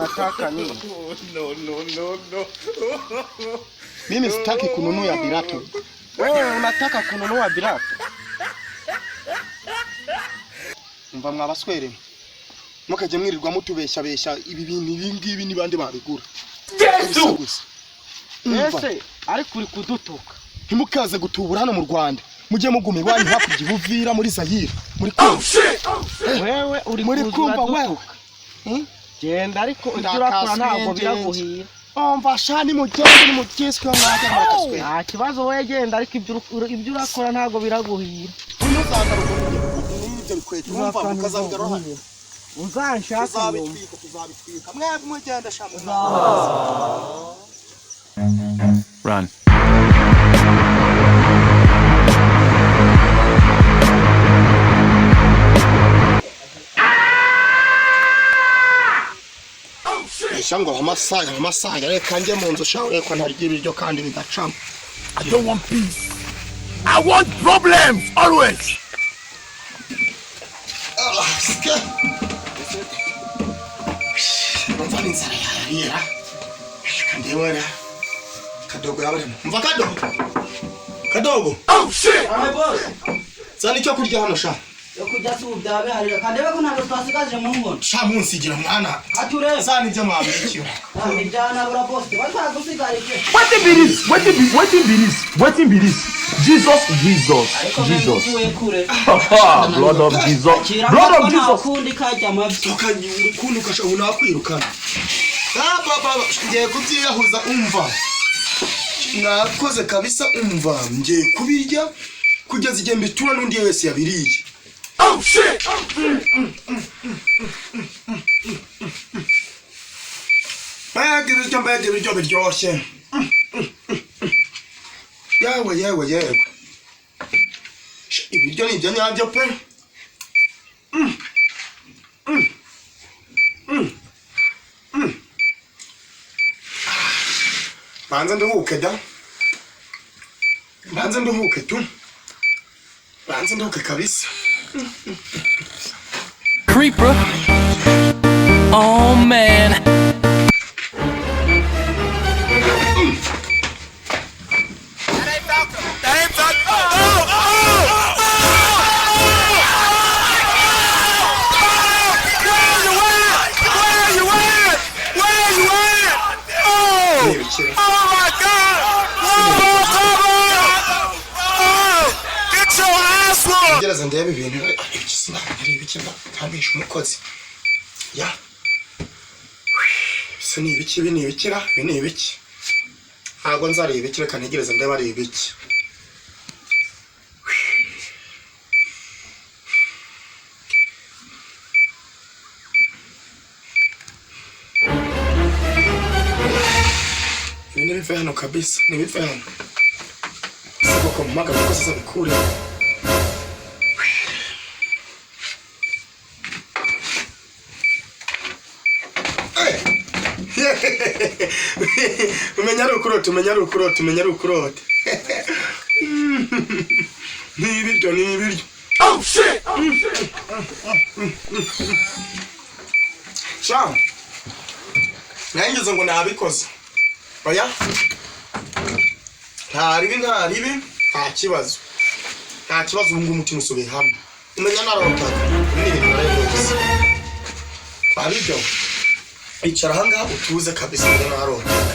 Unataka nini? No, no, no, no. Mimi sitaki kununua viatu. Wewe unataka kununua viatu? Umva mwabaswere. Mukajya mwirirwa mutubesha ibi bintu, ibi ngibi ni bande babigura? Yesu! Gusa. Umva. Ese ariko uri kudutuka? Ntimukaze gutubura hano mu Rwanda. Mujye muguma iwanyu hakurya i Buvira, muri Zayire. Muri kumva? Wewe uri Muri kuza kumva wewe? uradutuka. Hmm? Genda, ariko ibyo urakora ntabwo biraguhira. Umva sha, nimugende nimugiswe mwajya murakaswera. Nta kibazo, we genda, ariko ibyo urakora ntabwo biraguhira. Ntuzagaruka n'ibyo bikweto. Umva, mukazabigarura hano. Uzanshaka nyuma. Tuzabitwika, tuzabitwika. Mwebwe mugende sha. Run. Sha, ngo amasaha, amasaha, reka njye mu nzu sha, reka ntarya ibiryo kandi bigacamo. I don't want peace. I want problems always. Ah, sike. Numva n'inzara yararira. Reka ndebera. Kadogo yabarimo. Umva Kadogo. Kadogo. Oh shit! Ame boss, Zana icyo kurya hano sha. yo kurya si ubu byaba bihari. Kandebe ko ntabwo twasigaje mu nkono. Sha, munsigira mwana. Ati urebe. Zana ibyo mwabikira. Ibyana bura boss, tuba twagusigarije. Wetin be this? Wetin be wetin be this? Wetin be this? Jesus, Jesus, Ariko Jesus. uvuye kure. Blood of Jesus. Akira Blood ko of nta Jesus. kundi kajya amabyi. Tukanyura ukuntu ukashobora nakwirukana. Ah, baba, ngiye kubyiyahuza, umva. Mwakoze kabisa, umva. Ngiye kubirya kugeza igihe mbitura n'undi wese yabiriye. Oh shit! Mbega ibiryo, mbega ibiryo biryoshye! Yewe, yewe, yewe! Ibiryo ni ibyo nyabyo pe. Banza nduhuke da, banza nduhuke tu, banza nduhuke kabisa. Creeper. Oh man. Where you at? Where you at? Oh! Ntibikira. Oh my God! Oh, come on! Oh! Get your ass whooped! Gereza ndebe ibintu ibiki, sinamenya ari ibiki ntambisha umukozi ya ese ni ibiki? Ibi ni ibikira, ibi ni ibiki? Ntabwo nzi ari ibiki, reka ntegereze ndebe ari ibiki. Ibi nibive hano kabisa, nibive hano. Ese koko mpamagara umukozi azabikureho? Umenya ari ukurota, umenya ari ukurota, umenya ari ukurota. Ni ibiryo, ni ibiryo. Oh shit! Sha, nangize ngo nabikoze. Oya, nta ribi, nta ribi, nta kibazo, nta kibazo. Ubu ngubu umutima usubiye hamwe, umenya narotaga. Ibi ni ibintu naraye rwose. Babiryo, icara ahangaha utuze kabisa, umenya narotaga.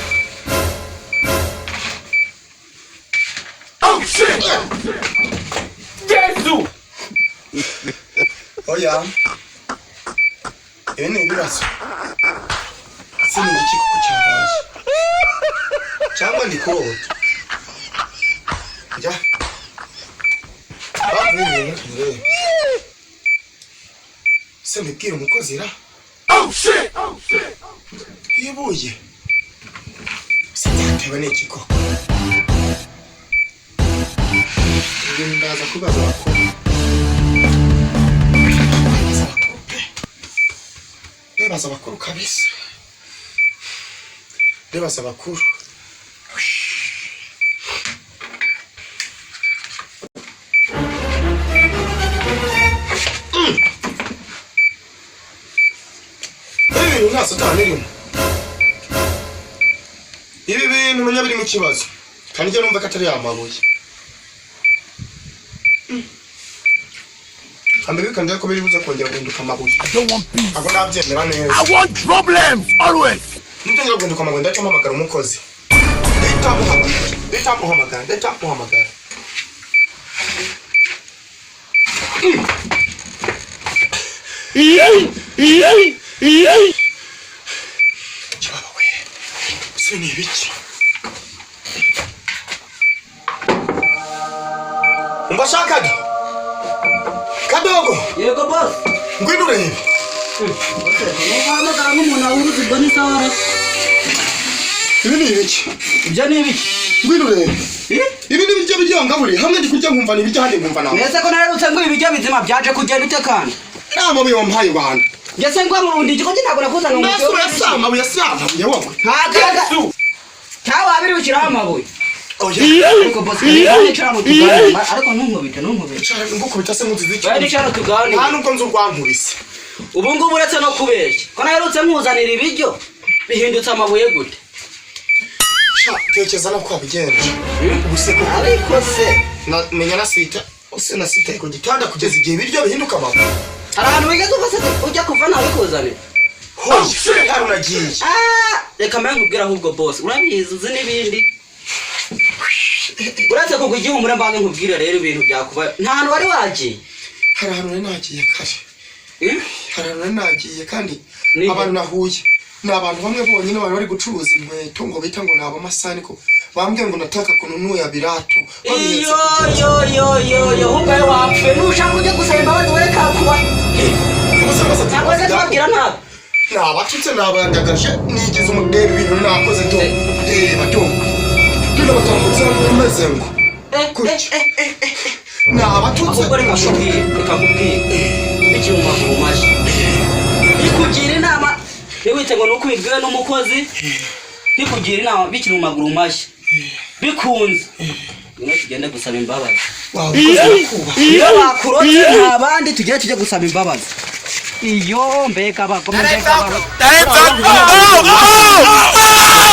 Oh shit! Jesus! Oya, ibi ni ibibazo. Si ni iki koko cyabaye, cyangwa ndi kurota? Njya bavuye ibintu ndebe se mbibwire umukozi ra. Oh shit! Oh shit! Yibuye se, byatewe n'iki koko? Ibintu ndaza kubaza abakuru, ndabaza abakuru pe, ndabaza abakuru kabisa, ndabaza abakuru. Ibi bintu nta satani irimo. Ibintu menya birimo ikibazo kandi njye numva ko atari amabuye. Kambe bikandira ko biri buze kongera guhinduka amabuye. Ntabwo nabyemera neza. I want problems always. Nitongera guhinduka amabuye, ndahita mpamagara umukozi, ndahita muhamagara, ndahita muhamagara, ndahita muhamagara. Kibaba we, se ni ibiki? Umva shakaga kadogo. Yego boss. Ngwino urebe. Uhamagara nk'umuntu awuruzi, ubwo ni sawa ra. Ibi ni ibiki? Ibyo ni ibiki? Ngwino urebe. Ibi ni ibiryo biryo hamwe ndi kurya nkumva ni ibiryo, ahandi nkumva nawe. Mbese ko naherutse ngo ibiryo bizima, byaje kugenda ute kandi? Nta mabuye wampaye bantu. Ngese ngo mu bundi igiko ntabwo nakuzana ngo. Mbese urasa amabuye, si amabuye wowe? Ntagaragara cyangwa wabiri ushyiraho amabuye. Oya. Ariko boss, nicara mu tuganire, ariko ntunkubite, ntunkubite. Ngukubita se nkuzize iki? Oya, nicara tuganire. Nta nubwo nzi urwankubise. Ubu ngubu uretse no kubeshya, ko naherutse nkuzanira ibiryo, bihindutse amabuye gute? Sha, tekereza no wabigenje ubu se koko. Ariko se Menya nasita use nasitaye ku gitanda kugeza igihe ibiryo bihinduka amabuye. Hari ahantu wigeze uva se ujya kuva ntabikuzanira? Hoya, hari unagiye. Ah, reka mbe nkubwire ahubwo boss, urabizi, uzi n'ibindi. Uretse kugwa igihumure, mbanze nkubwire rero ibintu byakubaye. Nta hantu wari wagiye? Hari ahantu nari nagiye kare. Eh? Hari ahantu nari nagiye kandi. Ni he? Abantu nahuye ni abantu bamwe bonyine bari bari gucuruza inkweto ngo bita ngo ni abamasani, ko bambwiye ngo nataka kununua viatu babihetse. Iyo yo yo yo yo, ahubwo wowe wapfuye. Nushaka ujye gusaba imbabazi, wowe kakuba. Ubuse bose. Ntabwo wese tubabwira ntabwo. Nabatutse, nabandagaje, nigize umudebe. Ibintu nakoze to, reba to, dore batambutse umeze ngo Gutya. Nabatutse. Ahubwo reka nkubwire, reka nkubwire, bikiri mu maguru mashya, ikugira inama, ntiwite ngo ni uko ubibwiwe n'umukozi. Ntikugira inama, bikiri mu maguru mashya, bikunze, ngwino tugende gusaba imbabazi. Wabikoze kuba. Iyo bakurotse nta bandi, tugere tujye gusaba imbabazi. Iyo mbega abagome, mbega abagome. That ain't oh, oh, oh!